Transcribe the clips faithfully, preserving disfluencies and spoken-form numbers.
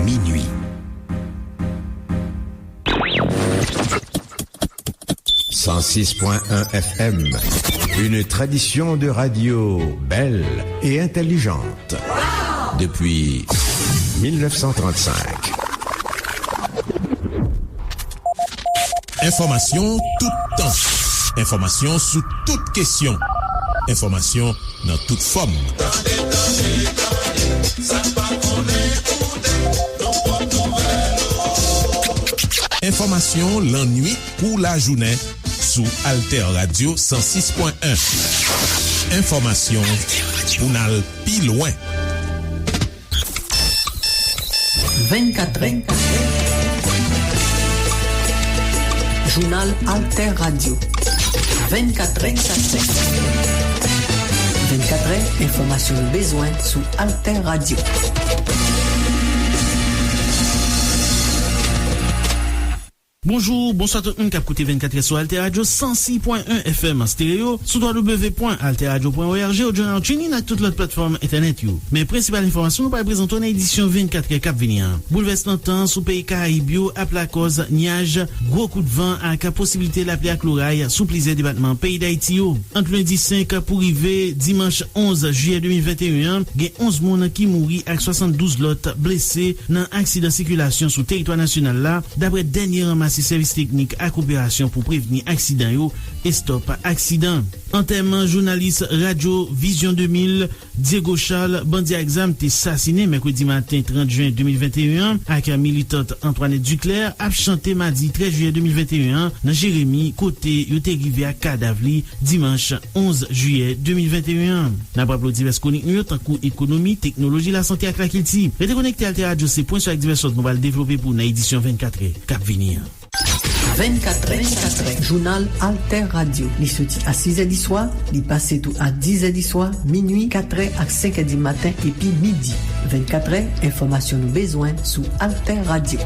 Minuit. Cent six point un F M, une tradition de radio belle et intelligente depuis mille neuf cent trente-cinq. Enfòmasyon toutan. Enfòmasyon sou tout kesyon. Enfòmasyon nan tout fòm. Tande, tande, tande, sa n pa konnen, koute, nan pwòp nouvèl nou. Enfòmasyon lannuit kou lajounen sou Alter Radio cent six point un. Enfòmasyon pou n al pi lwen. Vennkatrè. Jounal Alter Radio. Vennkatrè. Vennkatrè, enfòmasyon nou bezwen sou Alter Radio. Bonjou, bonswa tout moun k ap koute vennkatrè sou Alter Radio san sis pwen en F M an stereo, sou w w w pwen alter radio pwen o r g, Audio Now, TuneIn ak tout lòt platfòm entènèt yo. Men prensipal enfòmasyon nou pral prezante w nan edisyon vennkatrè k ap vini an. Boulvès nan tan sou peyi Karayib yo ap lakòz nyaj gwo kout van ak posiblite lapli ak loray sou plizyè depatman peyi Dayiti yo. Ant lendi senk pou rive dimanch onz jiyè de mil venteyen an, gen onz moun ki mouri ak swasanndouz lòt blese nan aksidan sikilasyon sou teritwa nasyonal la, dapre dènye ranmase sèvis teknik ak operasyon pou prevni aksidan yo, Estòp Aksidan. Antèman jounalis radyo Vizyon de mil, Diego Charles, bandi ak zam te sasinen mèkredi maten trant jen de mil venteyen an, ak militant Antoinette Duclair ap chante madi trèz jiyè de mil venteyen an nan Jeremi, kote yo te rive ak kadav li dimanch onz jiyè de mil venteyen an. N ap raple w divès kwonik nou yo, tankou ekonomi, teknoloji, lasante ak lakilti. Rete konekte Alter Radio, se pwen sou ak divès lòt nou pral devlope pou w nan edisyon vennkatrè k ap vini an. Vennkatrè, jounal Alter Radio. Li soti a sizè di swa, li pase tou a dizè di swa, minui, katrè ak senkè di maten epi midi. Vennkatrè, enfòmasyon nou bezwen sou Alter Radio.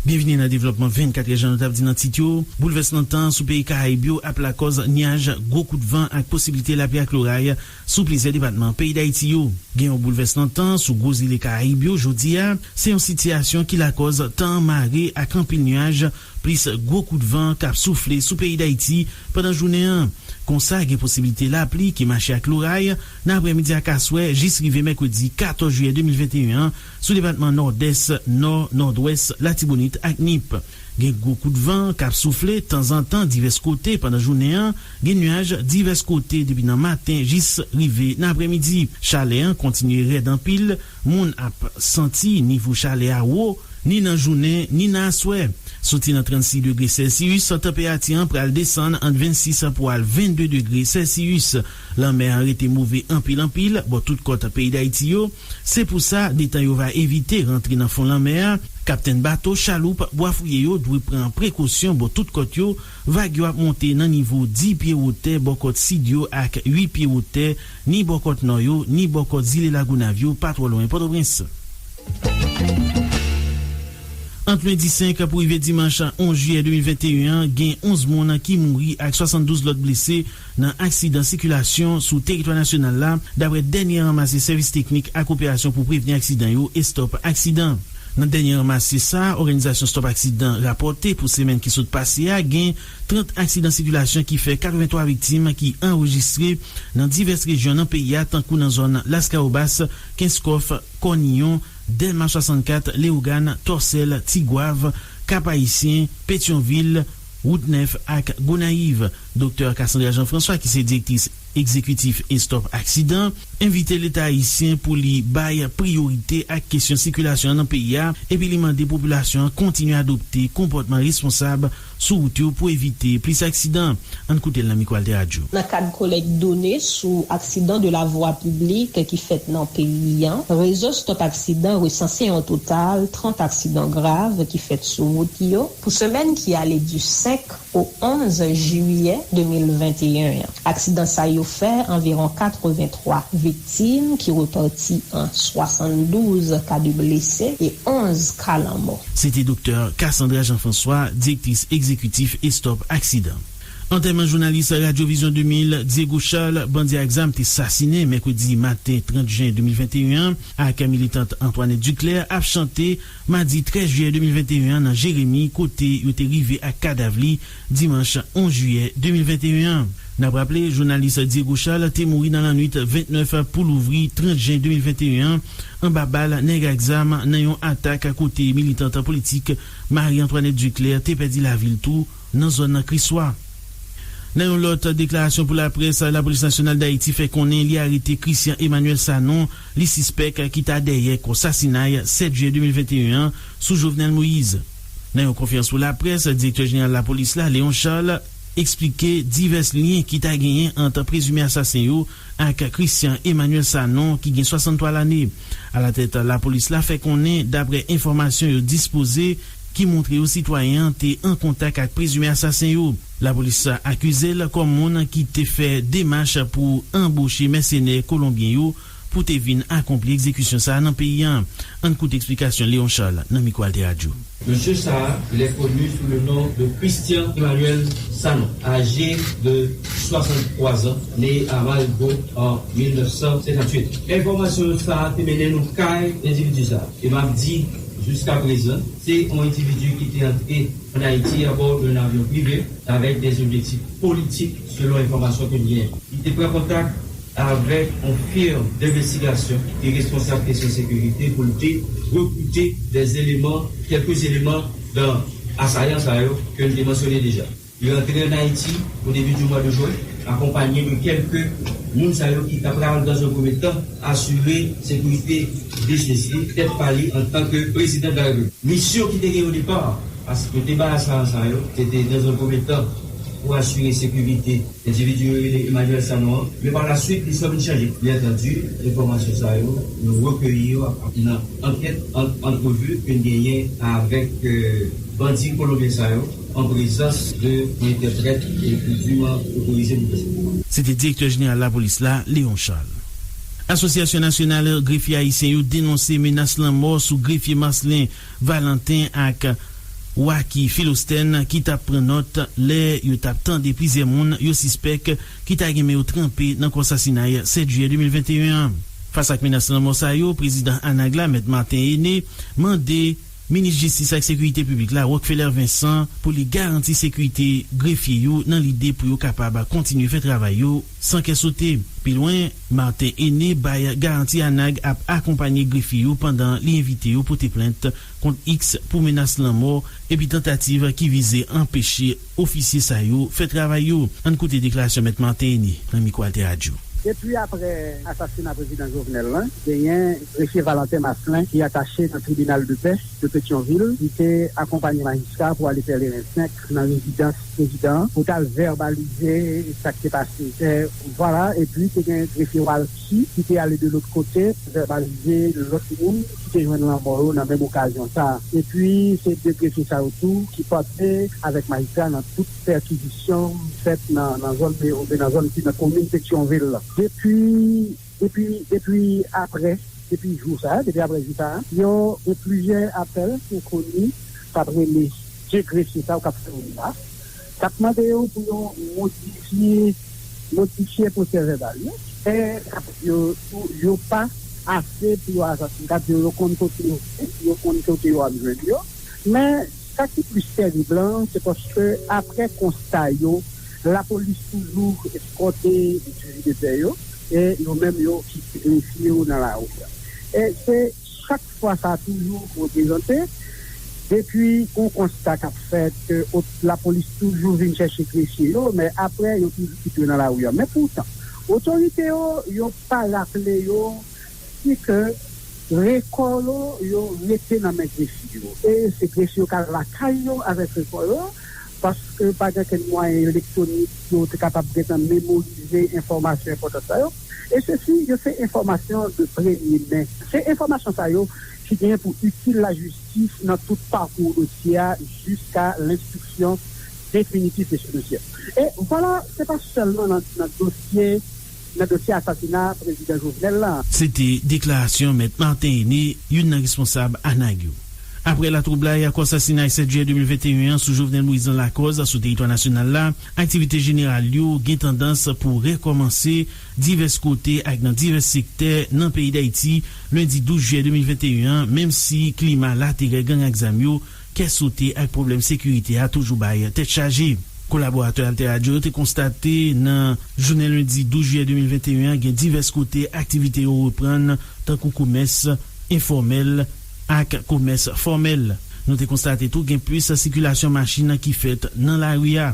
Byenvini nan devlòpman vennkatrè, jan nou t ap di nan tit yo. Boulvès nan tan sou peyi Karayib yo ap lakòz nyaj gwo kout van ak posiblite lapli ak loray sou plizyè depatman peyi Dayiti yo. Gen yon boulvès nan tan sou gwo zile Karayib yo jodi a. Se yon sitiyasyon ki lakòz tan an mare ak anpil nyaj, plis gwo kout van k ap soufle sou peyi Dayiti pandan jounen an. Konsa, gen posiblite lapli ki mache ak loray nan aprèmidi ak aswè jis rive mèkredi katòz jiyè de mil venteyen an sou depatman Nòdès, Nò, Nòdwès, Latibonit ak Nip. Gen gwo kout van k ap soufle tanzantan divès kote pandan jounen an. Gen nyaj divès kote depi nan maten jis rive nan aprèmidi. Chalè an kontinye rèd anpil. Moun ap santi nivo chalè a wo, ni nan jounen, ni nan aswè. Soti nan trannsis degre Sèlsiyis, tanperati an pral desann ant vennsis pou al vennde degre Sèlsiyis. Lanmè an rete move anpil anpil bò tout kòt peyi Dayiti yo. Se pou sa, detan yo va evite rantre nan fon lanmè a, kaptenn bato, chaloup, bwafouye yo dwe pran prekosyon bò tout kòt yo. Vag yo ap monte nan nivo dis pye wotè bò kòt sid yo ak uit pye wotè ni bò kòt nò yo, ni bò kòt zile Lagonav yo, pa twò lwen Pòtoprens. Ant lendi senk pou rive dimanch onz jiyè de mil venteyen an, gen onz moun ki mouri ak swasanndouz lòt blese nan aksidan sikilasyon sou teritwa nasyonal la, dapre dènye ranmase sèvis teknik ak operasyon pou prevni aksidan yo, Estòp Aksidan. Nan dènye ranmase sa, òganizasyon Stop Aksidan rapòte pou semèn ki sot pase a, gen trant aksidan sikilasyon ki fè katrevenntwa viktim ki anrejistre nan divès rejyon nan peyi a, tankou nan zòn Laskawobas, Kenskòf, Kòniyon, Dèlma swasannkat, Leyogàn, Tòsèl, Tigwav, Kap Ayisyen, Petyonvil, Wout Nèf ak Gonayiv. Doktè Cassandra Jean François, ki se direktris egzekitif Estòp Aksidan, envite Leta ayisyen pou li bay priyorite ak kesyon sikilasyon an nan peyi a, epi li mande popilasyon an kontinye adopte konpòtman responsab sou wout yo pou evite plis aksidan. Ann koute l nan mikwo Alter Radio. Nan kad kolèk done sou aksidan de la vwa piblik ki fèt nan peyi an, rezo Stop Aksidan resanse yon total trant aksidan grav ki fèt sou wout yo pou semèn ki ale di senk o onz jiyè de mil venteyen an. Aksidan sa yo fè anviwon katrevenntwa viktim ki repati an swasanndouz ka de blese e onz ka lanmò. Se te Doktè Cassandra Jean François, direktris egzekitif Estòp Aksidan. Antèman jounalis Radyo Vizyon de mil, Diego Charles, bandi ak zam te sasinen mèkredi maten trant jen de mil venteyen an, ak militant Antoinette Duclair ap chante madi trèz jiyè de mil venteyen an nan Jeremi, kote yo te rive ak kadav li dimanch onz jiyè de mil venteyen an. N ap raple, jounalis Diego Charles te mouri nan lannwit ventnèf pou louvri trant jen de mil venteyen an, anba bal nèg ak zam nan yon atak kote militant politik Marie Antoinette Duclair te pèdi lavi l tou nan zòn Kriswa. Nan yon lòt deklarasyon pou laprès, Lapolis Nasyonal d Ayiti fè konnen li arete Christian Emmanuel Sanon, li sispèk ki ta dèyè kò sasinay sèt jiyè de mil venteyen an sou Jovenel Moïse. Nan yon konferans pou laprès, direktè jeneral lapolis la, Léon Charles, eksplike divès lyen ki ta genyen ant prezime asasen yo ak Christian Emmanuel Sanon, ki gen swasanntwa lane. Alatèt lapolis la fè konnen, daprè enfòmasyon yo dispoze, ki montre yo sitwayen an te an kontak ak prezime asasen yo. Lapolis akize l kòm moun ki te fè demach pou anboche mèsenè kolonbyen yo pou te vin akonpli egzekisyon sa a nan peyi a. Ann koute eksplikasyon Léon Charles nan mikwo Alter Radio. Monsieur Sarr, il est connu sous le nom de Christian Emmanuel Sanon, âgé de soixante-trois ans, né à Marigot en mille neuf cent cinquante-huit. Enfòmasyon sa a te mennen nou kay endividi sa a. E m ap di, jiska prezan, se yon endividi ki te antre ann Ayiti abò d'un avion privé avec des objectifs politiques, selon enfòmasyon ke n genyen. Li te pran kontak avèk yon firm d'investigation ki responsab kesyon sekirite pou l te rekrite des éléments, quelques éléments dans asayan sa yo ke n te mansyone deja. Li rantre ann Ayiti au début du mois de juin, akonpanye de kèlke moun sa yo ki ta pral, dans un premier temps, asire sekirite de sesi, tèt pa li antanke prezidan de la Repiblik. Misyon ki te gen o depa, paske yo te bay asayan sa yo, se te, dans un premier temps, pou asire sekirite endividi yo rele Emmanuel Sanon an, men pa la swit, li sanble chanje. Byen antandi, enfòmasyon sa yo, nou rekeyi yo nan ankèt, an, antrevi ke n genyen avèk, euh, bandi kolonbyen sa yo, an prezans de yon entèprèt ki diman otorize pou fè sa. Se te direktè jeneral lapolis la, Léon Charles. Asosyasyon Nasyonal Grefye Ayisyen yo denonse menas lanmò sou grefye Marcelin Valentin ak Waky Philostène ki t ap pran nòt lè yo t ap tande plizyè moun yo sispèk ki ta gen men yo tranpe nan kò sasinay sèt jiyè de mil venteyen an. Fas ak menas lanmò sa yo, prezidan ANAG la, Mèt Martin Aîné, mande minis jistis ak sekirite piblik la, Rockfeller Vincent, pou li garanti sekirite grefye yo nan lide pou yo kapab kontinye fè travay yo san kè sote. Pi lwen, Martin Aîné bay garanti ANAG ap akonpanye grefye yo pandan li envite yo pote plent kont X pou menas lanmò epi tantativ ki vize anpeche ofisye sa yo fè travay yo. Ann koute deklarasyon Mèt Martin Aîné nan mikwo Alter Radio. Depi aprè asasina prezidan Jovenel lan, genyen grefye Valentin Marcelin ki atache nan tribinal de pè de Petyonvil, li te akonpanye majistra pou ale Pèleren senk nan rezidans prezidan an pou t al vèbalize sa k te pase. E, vwala, epi te gen grefye Walky ki te ale de lòt kote, vèbalize lòt moun ki te jwenn lanmò yo nan menm okazyon sa a. Epi, se de grefye sa yo tou ki pòte avèk majistra nan tout pèkizisyon fèt nan, nan zòn, nan zòn ki nan komin Petyonvil la. Depi Depi, depi aprè, depi jou sa a, depi aprè jou sa a, yo gen plizyè apèl ke koni k ap rele de grefye sa yo k ap fè yo la, k ap mande yo pou yo modifye, modifye pwosè vèbal yo. E k ap, yo, yo, yo pa ase pou yo asasinen. K ap di yo, yo konn kote yo ye, yo konn kote yo ap jwenn yo. Men, sa ki plis terib lan, se paske aprè konsta yo, lapolis toujou eskòte dizidetè yo, e yo menm yo kite grefye yo nan lari a. E se chak fwa sa toujou reprezante, depi yon konsta k ap fèt, ke ot-, lapolis toujou vin chèche grefye yo, men aprè yo toujou kite yo nan lari a. Men poutan, otorite yo, yo pa raple yo di ke rekò yo, yo rete nan men grefye yo. E se grefye yo k al lakay yo avèk rekò yo, paske pa gen okenn mwayen elektwonik yo te kapab gentan memorize enfòmasyon enpòtan sa yo. E sesi, yo se enfòmasyon de premye men. Se enfòmasyon sa yo ki genyen pou itil lajistis nan tout pakou dosye a jiska lenstriksyon definitif de se dosye. E vwala, se pa sèlman nan, nan dosye nan dosye asasina prezidan Jovenel la. Se te deklarasyon Mèt Martin Aîné, youn nan responsab ANAG yo. Apre latwoublay ak asasinay sèt jiyè de mil venteyen an sou Jovenel Moïse nan Lakòz, sou teritwa nasyonal la, aktivite jeneral yo gen tandans pou rekòmanse divès kote ak nan divès sektè nan peyi Dayiti, lendi douz jiyè de mil venteyen an, menm si klima laterè gang ak zam yo, kè sote ak pwoblèm sekirite a toujou bay tèt chaje. Kolaboratè Alteradio yo te konstate nan jounen lendi douz jiyè de mil venteyen an, gen divès kote aktivite yo reprann, tankou komès enfòmèl ak komès fòmèl. Nou te konstate tou gen plis sikilasyon machin ki fèt nan lari a.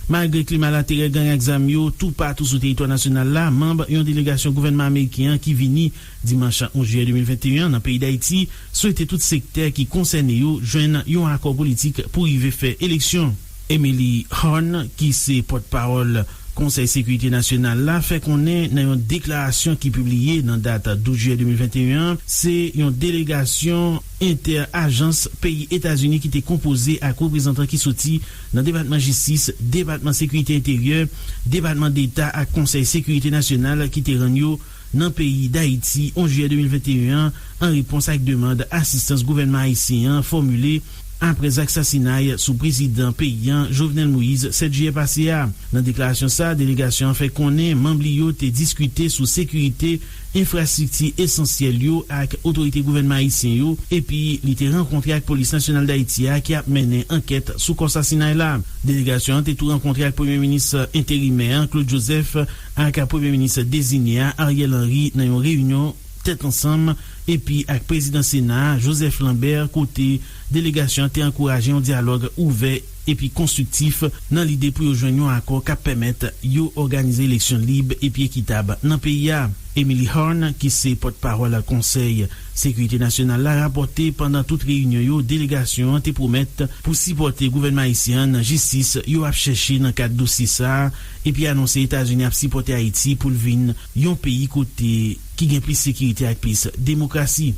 Malgre klima laterè gang ak zam yo toupatou sou teritwa nasyonal la, manm yon delegasyon gouvènman ameriken an ki vini dimanch onz jiyè de mil venteyen an nan peyi Dayiti swete tout sektè ki konsène yo jwenn yon akò politik pou rive fè eleksyon. Emily Horn, ki se pòtpawòl Konsèy Sekirite Nasyonal la, fè konnen nan yon deklarasyon ki pibliye nan dat douz jiyè de mil venteyen an, se yon delegasyon entè-ajans peyi Etazini ki te konpoze ak reprezantan ki soti nan Depatman Jistis, Depatman Sekirite Enteryè, Depatman Deta ak Konsèy Sekirite Nasyonal ki te rann yo nan peyi Dayiti onz jiyè de mil venteyen an, an repons ak demann asistans gouvènman ayisyen an fòmile apre zak sasinay sou prezidan peyi an, Jovenel Moïse, sèt jiyè pase a. Nan deklarasyon sa a, delegasyon an fè konnen manm li yo te diskite sou sekirite, enfrastrikti esansyèl yo ak otorite gouvènman ayisyen yo, epi li te rankontre ak Polis Nasyonal Dayiti a ki ap mennen ankèt sou kò sasinay la. Delegasyon an te tou rankontre ak Premye Minis enterimè an, Claude Joseph, ak Premye Minis deziye a, Ariel Henry, nan yon reyinyon tèt ansanm epi ak Prezidan Sena a, Joseph Lambert, kote delegasyon an te ankouraje yon dyalòg ouvè epi konstriktif nan lide pou yo jwenn yon akò k ap pèmèt yo òganize eleksyon lib epi ekitab nan peyi a. Emily Horn, ki se pòtpawòl Konsèy Sekirite Nasyonal la, rapòte pandan tout reyinyon yo, delegasyon an te pwomèt pou sipòte gouvènman ayisyen an nan jistis yo ap chèche nan kad dosye sa a, epi anonse Etazini ap sipòte Ayiti pou l vin yon peyi kote ki gen plis sekirite ak plis demokrasi.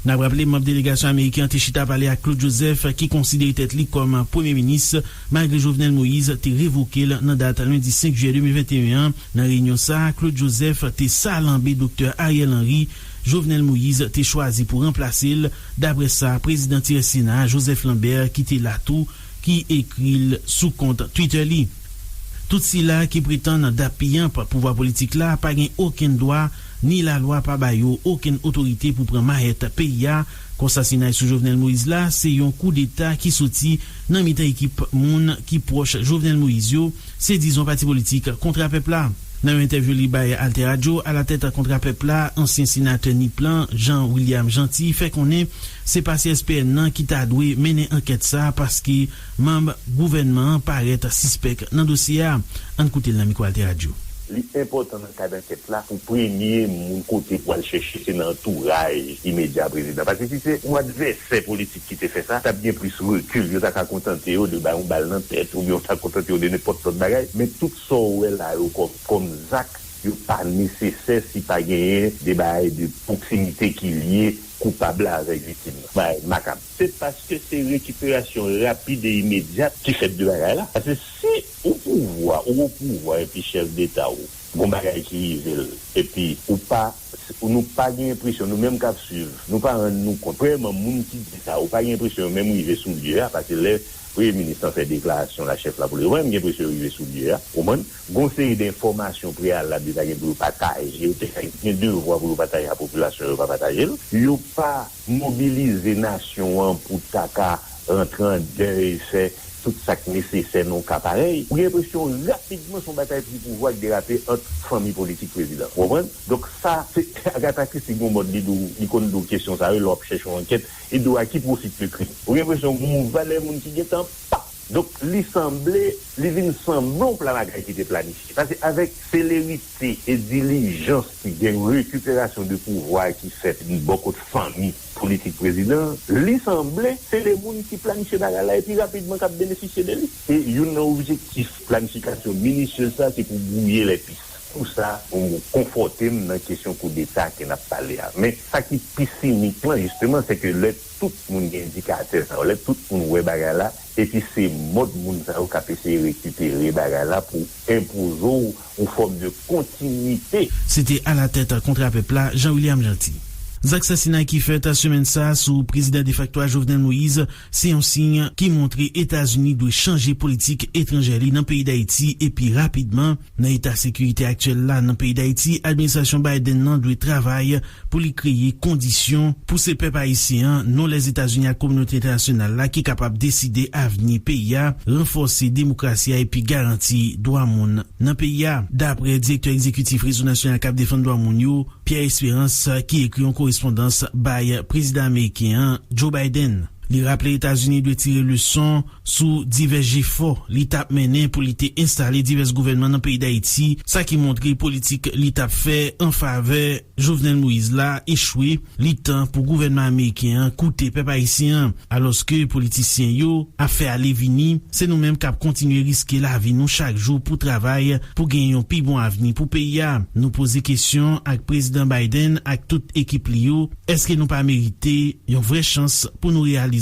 N ap raple, manm delegasyon ameriken an te chita pale ak Claude Joseph, ki konsidere tèt li kòm premye minis, malgre Jovenel Moïse te revoke l nan dat lendi senk jiyè de mil venteyen an. Nan reyinyon sa a, Claude Joseph te salanbe Doktè Ariel Henry, Jovenel Moïse te chwazi pou ranplase l, daprè sa prezidan tirè Sena a, Joseph Lambert, ki te la tou, ki ekri l sou kont Twitter li. Tout sila ki pretann dapiyanp pouvwa politik la pa gen okenn dwa ni lalwa pa ba yo okenn otorite pou pran mayèt peyi a. Kò sasinay sou Jovenel Moïse la se yon koudeta ki soti nan mitan ekip moun ki pwòch Jovenel Moïse yo, se dizon pati politik Kontra Pèp la. Nan yon entèvyou li bay Alter Radio, alatèt Kontra Pèp la, ansyen senatè Nip lan, Jean William Jeanty, fè konnen se pa C S P N nan ki ta dwe mennen ankèt sa a, paske manm gouvènman an parèt sispèk nan dosye a. Ann koute l nan mikwo Alter Radio. Li enpòtan nan kad ankèt la pou premye moun kote pou al chèche se nan antouraj imedya prezidan. Paske si se yon advèsè politik ki te fè sa, t ap gen plis rekil. Yo ta ka kontante yo de bay yon bal nan tèt oubyen yo ta kontante yo de nenpòt lòt bagay. Men tout sa w wè la yo kòm, kòm zak, yo pa nesesè si pa genyen de bagay de pwoksimite ki lye koupab la avèk viktim nan. Bagay makab. Se paske se rekiperasyon rapid e imedyat ki fèt de bagay la. Paske si ou pouvwa, ou o pouvwa epi chèf deta ou, gon bagay ki rive l, epi ou pa, nou pa gen enpresyon, nou menm k ap swiv, nou pa rann nou kont. Premyèman, moun ki di sa, ou pa gen enpresyon yo menm rive sou lye a, paske lè premye minis lan fè deklarasyon la, chèf la pou li, ou pa menm gen enpresyon yo rive sou lye a, ou konprann? Gon seri de enfòmasyon preyalab yo ta gen pou yo pataje, yo te gen devwa pou yo pataje ak popilasyon, yo pa pataje l. Yo pa mobilize nasyon an pou ta ka rantre an dèy, fè tout sa k nesesè nan yon ka parèy. Ou gen enpresyon rapidman se yon batay pou pouvwa k derape ant fanmi politik prezidan. Ou konprann? Donk sa, se Agatha Christie gon mòd li di w, li konn di w kesyon sa yo, lè w ap chèche yon ankèt, li di w à qui profite le crime. Ou gen enpresyon gon valè moun ki gentan pa. Donk, li sanble, li vin sanble yon plan bagay ki te planifye. Paske avèk selerite e dilijans ki gen rekiperasyon de pouvwa ki fèt bò kot fanmi politik prezidan an, li sanble se de moun ki planifye bagay la epi rapidman k ap benefisye de li. E youn nan objektif planifikasyon minisyez sa, se pou bwouye lèpis. Pou sa, m konfòte m nan kesyon koudeta ke n ap pale a. Men, sa ki pi sinik lan, jisteman, se ke lè tout moun gen endikatè sa yo, lè tout moun wè bagay la, epi se mòd moun sa yo k ap eseye rekipere bagay la pou enpoze w yon fòm de kontinite. Se te alatèt Kontra Pèp la, Jean William Jeanty. Zak sasina ki fèt semèn sa a sou prezidan defakto a Jovenel Moïse se yon siy ki montre Etazini dwe chanje politik etranjè li nan peyi Dayiti epi rapidman. Nan eta sekirite aktyèl la nan peyi Dayiti, administrasyon Biden nan dwe travay pou li kreye kondisyon pou se pèp ayisyen an, non Lèzetazini ak kominote entènasyonal la ki kapab deside avni peyi a, ranfòse demokrasi a epi garanti dwa moun nan peyi a. Dapre direktè egzekitif Rezo Nasyonal k ap Defann Dwa Moun yo, Pierre Espérance, ki ekri yon korespondans bay prezidan ameriken an, Joe Biden. Li raple Etazini dwe tire leson sou divès jefò li t ap mennen pou li te enstale divès gouvènman nan peyi Dayiti, sa ki montre politik li t ap fè an favè Jovenel Moïse la echwe. Li tan pou gouvènman ameriken an koute pèp ayisyen an, alòske politisyen yo ap fè ale vini. Se nou menm k ap kontinye riske lavi nou chak jou pou travay pou gen yon pi bon avni pou peyi a. Nou poze kesyon ak prezidan Biden ak tout ekip li yo, èske nou pa merite yon vrè chans pou nou reyalize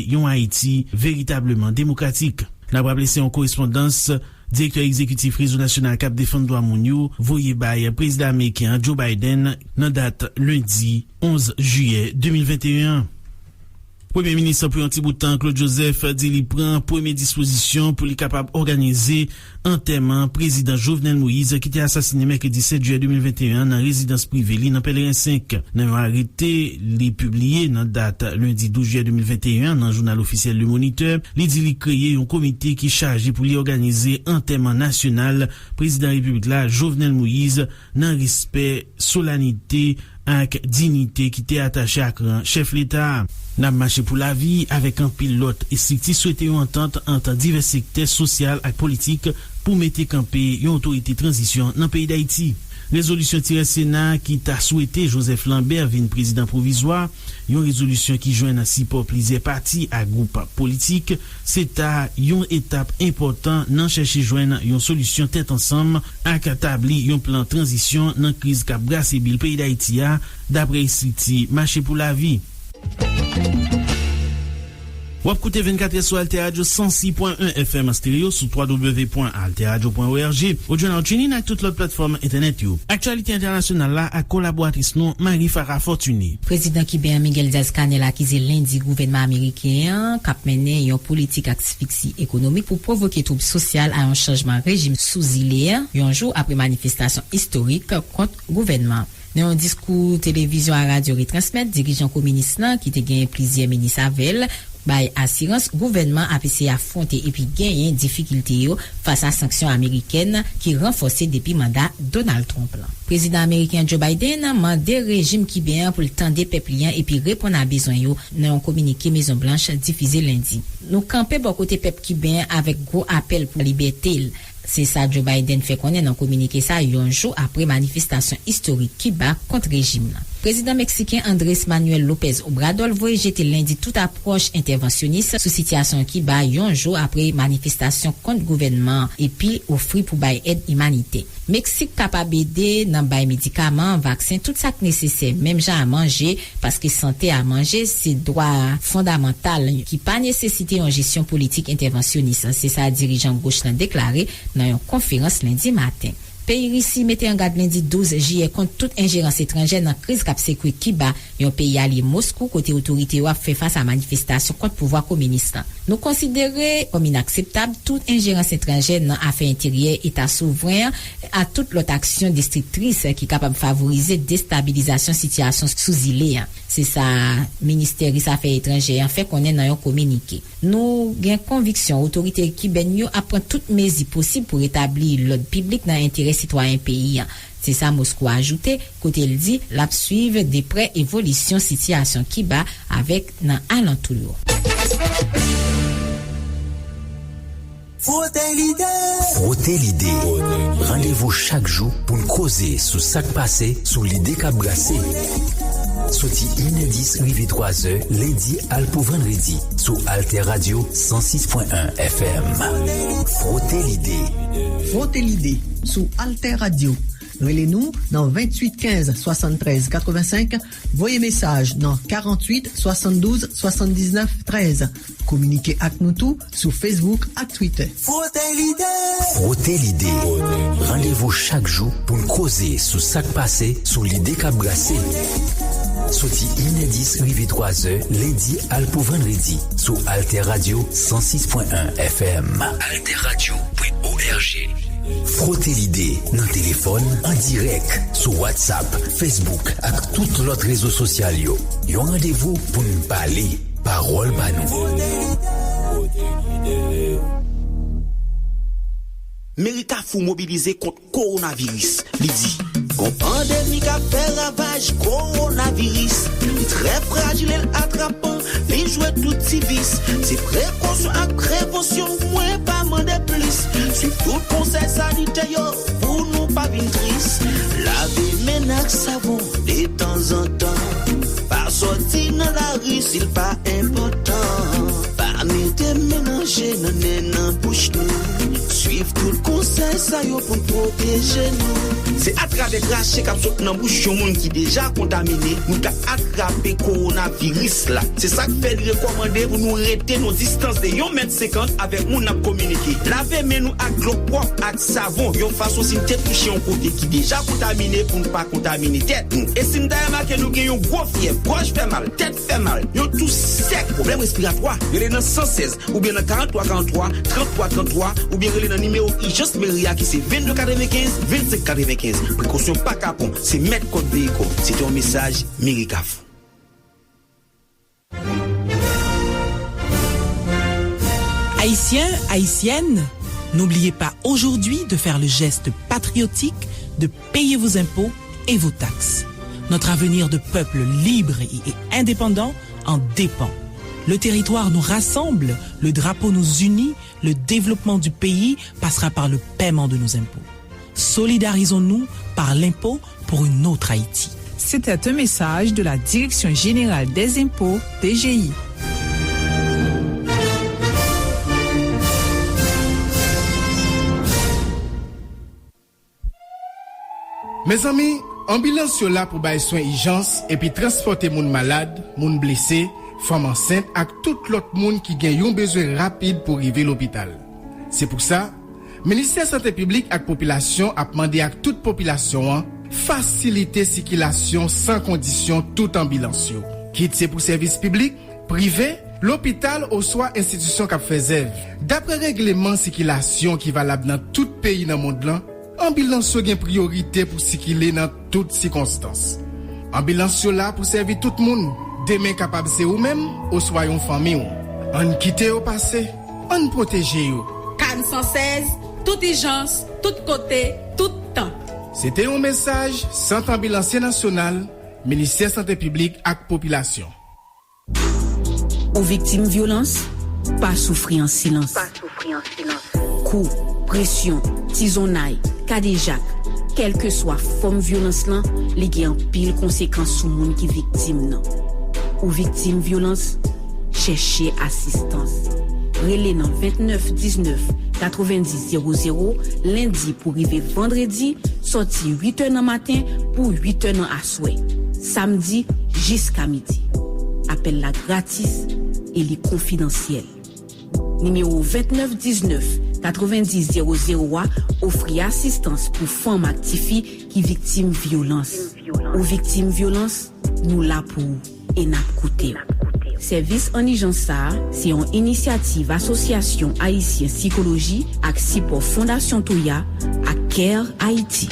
yon Ayiti veritableman demokratik? N ap raple se yon korespondans direktè egzekitif Rezo Nasyonal k ap Defann Dwa Moun yo voye bay prezidan ameriken an, Joe Biden, nan dat lendi onz jiyè de mil venteyen an. Premye minis pou yon ti bout tan, Claude Joseph, di li pran premye dispozisyon pou li kapab òganize antèman prezidan Jovenel Moïse, ki te asasinen mèkredi sèt jiyè de mil venteyen an nan rezidans prive li nan Pèleren senk. Nan yon arete li pibliye nan dat lendi douz jiyè de mil venteyen an nan jounal ofisyèl Le Moniteur, li di li kreye yon komite ki chaje pou li òganize antèman nasyonal prezidan repiblik la, Jovenel Moïse, nan respè, solanite ak diyite ki te atache ak ran chèf leta a. N ap mache pou lavi avèk anpil lòt estrikti swete yon antant ant divès sektè sosyal ak politik pou mete kanpe yon otorite tranzisyon nan peyi Dayiti. Rezolisyon tirè Sena ki ta swete Joseph Lambert vin prezidan pwovizwa, yon rezolisyon ki jwenn sipò plizyè pati ak gwoup politik, se ta yon etap enpòtan nan chèche jwenn yon solisyon tèt ansanm ak tabli yon plan tranzisyon nan kriz k ap brase bil peyi Dayiti a, dapre estrikti Mache pou Lavi. W ap koute vennkatrè sou Alter Radio san sis pwen en F M an stereo sou w w w pwen alter radio pwen o r g, ou jwenn an TuneIn ak tout lòt platfòm entènèt yo. Aktyalite entènasyonal la ak kolaboratris nou, Marie Farah Fortuné. Prezidan kiben an Miguel Diaz-Canel akize lendi gouvènman ameriken an k ap mennen yon politik asfiksi ekonomik pou pwovoke twoub sosyal a yon chanjman rejim sou zile a, yon jou apre manifestasyon istorik kont gouvènman an. Nan yon diskou televizyon a radyo retransmèt, dirijan kominis lan, ki te gen plizyè minis avè l, bay asirans gouvènman ap eseye afwonte epi genyen difikilte yo fas a sanksyon amerikèn ki ranfòse depi manda Donald Trump lan. Prezidan ameriken Joe Biden mande rejim kiben an pou l tande pèp li an epi reponn a bezwen yo, nan yon kominike Mezon Blanch difize lendi. Nou kanpe bò kote pèp kiben an avèk gwo apèl pou libète l. Se sa Joe Biden fè konnen nan kominike sa, yon jou apre manifestasyon istorik Kiba kont rejim nan. Prezidan meksiken Andrés Manuel López Obrador voye jete lendi tout apwòch entèvansyonis sou sitiyasyon Kiba, yon jou apre manifestasyon kont gouvènman an, epi ofri pou bay èd imanitè. Meksik kapab ede nan bay medikaman, vaksen, tout sa k nesesè, menm jan a manje, paske sante a manje se dwa fondamantal ki pa nesesite yon jesyon politik entèvansyonis, se sa dirijan goch lan deklare nan yon konferans lendi maten. Peyi Risi mete an gad lendi douz jiyè kont tout enjerans etranjè nan kriz k ap sekwe Kiba, yon peyi alye Moskou, kote otorite yo ap fè fas a manifestasyon kont pouvwa kominis lan. Nou konsidere kòm inakseptab tout enjerans etranjè nan afè enteryè eta souvren an, a tout lòt aksyon destriktris ki kapab favorize destabilizasyon sitiyasyon sou zile a. Se sa ministè ris afè etranjè an fè konnen nan yon kominike. Nou gen konviksyon otorite kibèn yo ap pran tout mezi posib pou retabli lòd piblik nan enterè sitwayen peyi an. Se sa Moskou ajoute, kote l di l ap swiv de prè evolisyon sitiyasyon Kiba avèk nan alantou yo. Frote Lide. Frote Lide. Randevou chak jou pou n koze sou sa k pase, sou lide k ap brase. Soti inè dis rive twazè, lendi al pou vandredi, sou Alter Radio san sis pwen en F M. Frote Lide. Frote Lide sou Alter Radio. Rele nou nan venntuit kenz swasanntrèz katrevensenk, voye mesaj nan karanntuit swasanndouz swasanndiznèf trèz. Kominike ak nou tou sou Facebook ak Twitter. Frote Lide. Frote Lide. Randevou chak jou pou n koze sou sa k pase, sou lide k ap brase. Soti inè dis rive twazè, lendi al pou vandredi, sou Alter Radio san sis pwen en F M. Alter Radio pwen O R G. Frote lide nan telefòn, an dirèk, sou WhatsApp, Facebook ak tout lòt rezo sosyal yo. Yon randevou pou n pale, pawòl ba nou. Meri Kafou mobilize kont kowonaviris. Li di, gon pandemi k ap fè ravaj, kowonaviris. Li trè frajil e l atrapan, li jwe tout ti vis. Se prekosyon ak prevansyon, mwen pa mande plis. Swiv tout konsèy sanitè yo pou nou pa vin tris. Lave men n ak savon detanzantan. Pa sòti nan lari si l pa enpòtan. Pa mete men nan je, nan nen, nan bouch nou. Swiv tout konsèy sa yo pou n pwoteje nou. Se atravè krache k ap sot nan bouch yon moun ki deja kontamine, nou ka atrape kowonaviris la. Se sa k fè li rekòmande pou nou rete nan distans de yon mèt senkant avèk moun n ap kominike. Lave men nou ak dlo pwòp ak savon, yon fason si n te touche yon kote ki deja kontamine pou n pa kontamine tèt nou. E si n ta remake nou gen yon gwo fyèv, gòj fè mal, tèt fè mal, yon tou sèk, pwoblèm respiratwa, rele nan san sèz oubyen nan karant twa karant twa, trant twa trant twa, oubyen rele nan nimewo ijans meri a ki se venn de katrevenkenz, vennsenk katrevenkenz. Prekosyon pa kapon, se mèt kòd veye kò w. Se te yon mesaj Meri Kafou. Haïtiens, Haïtiennes, n'oubliez pas aujourd'hui de faire le geste patriotique de payer vos impôts et vos taxes. Notre avenir de peuple libre et indépendant en dépend. Le territoire nous rassemble, le drapeau nous unit, le développement du pays passera par le paiement de nos impôts. Solidarisons-nous par l'impôt pour une autre Haïti. C'était un message de la Direction Générale des Impôts, D G I. Mezanmi, anbilans yo la pou bay swen ijans epi transpòte moun malad, moun blese, fanm ansent ak tout lòt moun ki gen yon bezwen rapid pou rive lopital. Se pou sa, Ministè Sante Piblik ak Popilasyon ap mande ak tout popilasyon an fasilite sikilasyon san kondisyon tout anbilans yo, kit se pou sèvis piblik, prive, lopital oswa enstitisyon k ap fè zèv. Dapre règleman sikilasyon ki valab nan tout peyi nan mond lan, anbilans yo gen priyorite pou sikile nan tout sikonstans. Anbilans yo la pou sèvi tout moun. Demen kapab se ou menm oswa yon fanmi w. Ann kite yo pase. Ann pwoteje yo. Kad san sèz, tout ijans, tout kote, tout tan. Se te yon mesaj Sant Anbilansye Nasyonal, Ministè Sante Piblik ak Popilasyon. Ou viktim vyolans? Pa soufri an silans. Pa soufri an silans. Kou, presyon, tizonnay, kadejak, kèlkeswa fòm vyolans lan, li gen anpil konsekans sou moun ki viktim nan. Ou viktim vyolans? Chèche asistans. Rele nan vennèf diznèf katrevenndis zewo zewo, lendi pou rive vandredi, sòti uit è nan maten pou uit è nan aswè. Samdi jiska midi. Apèl la gratis e li konfidansyèl. Nimewo vennèf diznèf katrevenndis zewo zewo a ofri asistans pou fanm ak tifi ki viktim vyolans. Ou viktim vyolans? Nou la pou ou e n ap koute w. Sèvis an ijans sa a se yon inisyativ Asosyasyon Ayisyen Sikoloji ak sipò Fondasyon Toya ak Care Haiti.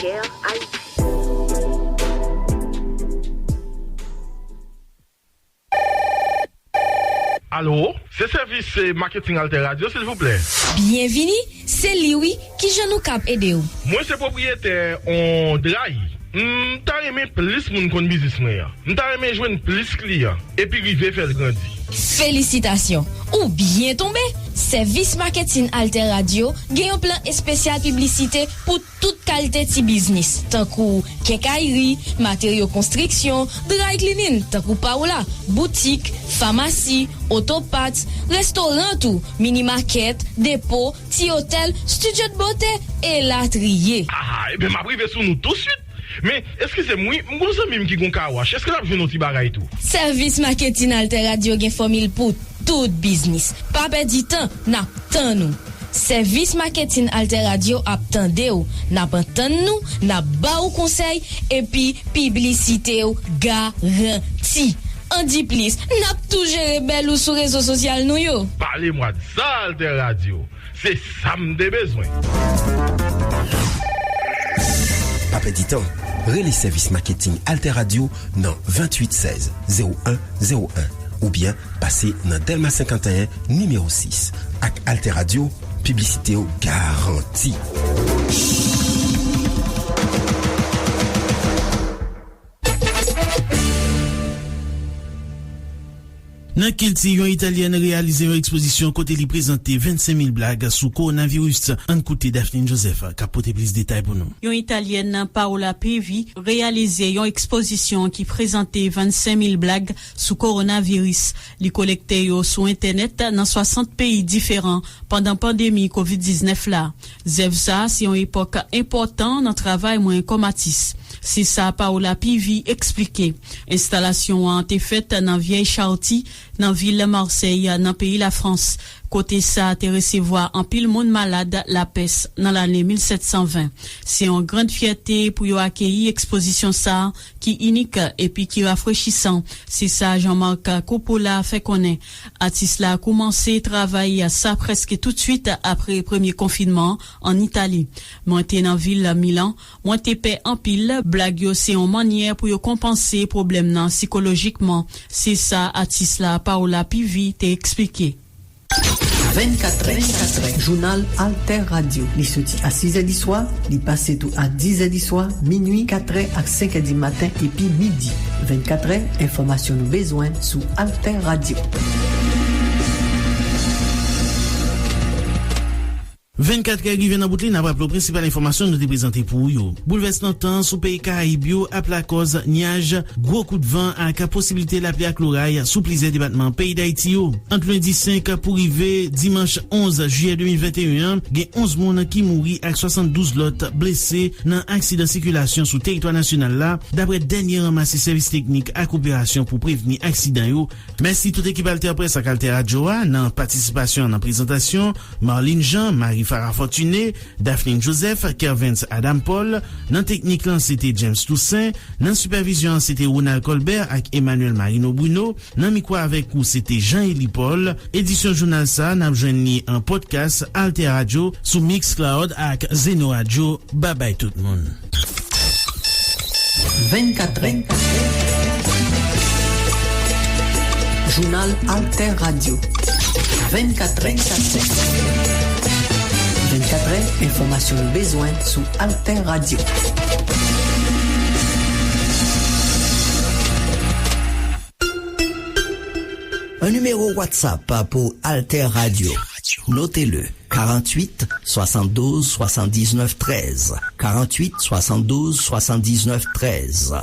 Alo, se sèvis, eh, maketing Alter Radio, silvouplè. Byenvini, se li wi. Kijan nou kab ede w? Mwen se pwopriyetè on dray. M ta renmen plis moun konn biznis mwen an. M ta renmen jwenn plis kliyan, epi rive fè l grandi. Felisitasyon! Ou byen tonbe! Sèvis maketin Alter Radio gen yon plan espesyal piblisite pou tout kalite ti biznis, tankou kenkayri, materyo konstriksyon, dry cleaning, tankou pa w la, boutik, famasi, oto parts, restoran tou, mini market, depo, ti otèl, studio de beauté, elatriye. Ah, ebyen, m ap rive sou nou touswit. Men, eskize m wi, m gon zanmi m ki gon kawash. Èske l ap jwenn yon ti bagay tou? Sèvis maketin Alter Radio gen fòmil pou tout biznis. Pa pèdi tan, n ap tann ou. Sèvis maketin Alter Radio ap tande w, n ap antann nou, n ap ba w konsèy, epi piblisite w garanti. An di plis, n ap tou jere bèl ou sou rezo sosyal nou yo. Pale mwa sa Alter Radio, se sa m te bezwen. Pa pèdi tan, rele sèvis maketin Alter Radio nan venntuit sèz zewo en zewo en oubyen pase nan Dèlma senkanteyen nimewo sis. Ak Alter Radio, piblisite w garanti. Nan kilti, yon Italyèn reyalize yon ekspozisyon kote li prezante vennsenk mil blag sou kowonaviris. Ann koute Daphnine Joseph k ap pote plis detay pou nou. Yon Italyèn, Paola Pivi, reyalize yon ekspozisyon ki prezante vennsenk mil blag sou kowonaviris. Li kolekte yo sou entènèt nan swasant peyi diferan pandan pandemi kovid diznèf la. Zèv sa a se yon epòk enpòtan nan travay mwen kòm atis. Se sa Paola Pivi eksplike. Enstalasyon an te fèt nan Vyèy Charti, nan vil Marsèy, nan peyi Lafrans, kote sa te resevwa anpil moun malad lapès nan lane mil sèt san ven. Se yon grann fyète pou yo akeyi ekspozisyon sa a ki inik epi ki rafrechisan. Se sa Jean-Marc Coppola fè konnen. Atis la koumanse travay sa prèske toutswit apre premye konfinman an Itali. Mwen te nan vil Milan, mwen te pè anpil. Blag yo se yon mannyè pou yo konpanse pwoblèm nan sikolojikman. Se sa atis la, Paola Pivi, te eksplike. Vennkat è, vennkat è, jounal Alter Radio. Li soti a sis è di swa, li pase tou a diz è di swa, minui, kat è ak senk è di maten epi midi. Vennkat è, enfòmasyon nou bezwen sou Alter Radio. Vennkat è rive nan bout li, n ap raple w prensipal enfòmasyon nou te prezante pou ou yo. Boulvès nan tan sou peyi Karayib yo ap lakòz nyaj, gwo kout van ak posiblite lapli ak loray sou plizyè depatman peyi Dayiti yo. Ant lendi senk pou rive dimanch onz jiyè de mil venteyen an, gen onz moun ki mouri ak swasanndouz lòt blese nan aksidan sikilasyon sou teritwa nasyonal la, dapre dènye ranmase sèvis teknik ak operasyon pou prevni aksidan yo. Mèsi tout ekip Alter Press ak Alter Radio a, nan patisipasyon nan prezantasyon, Marlene Jean, Marie Farah Fortuné, Daphnine Joseph, Kervens Adam Paul, nan teknik lan se te James Toussaint, nan sipèvizyon an se te Ronald Colbert ak Emmanuel Marino Bruno, nan mikwo avèk ou se te Jean Élie Paul. Edisyon jounal sa a, n ap jwenn li an podcast Alter Radio sou Mixcloud ak Zeno Radio. Babay tout moun. Vennkat è. Jounal Alter Radio. Vennkat è. Vennkat è, enfòmasyon nou bezwen sou Alter Radio. Un numéro WhatsApp pour Alter Radio. Notez-le, quarante-huit soixante-douze soixante-dix-neuf treize. Quarante-huit soixante-douze soixante-dix-neuf treize.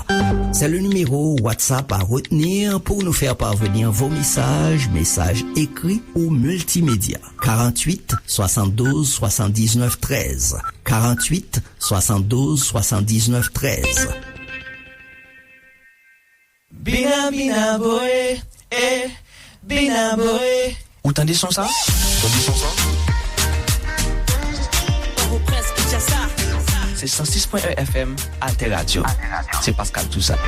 C'est le numéro WhatsApp à retenir pour nous faire parvenir vos messages, messages écrits ou multimédia. Quarante-huit soixante-douze soixante-dix-neuf treize. Quarante-huit soixante-douze soixante-dix-neuf treize. Bina bina boy, eh, bina boy. Ou tande son sa? Tande son sa? Se san sis pwen en F M, Alter Radio. Se Pascal Toussaint.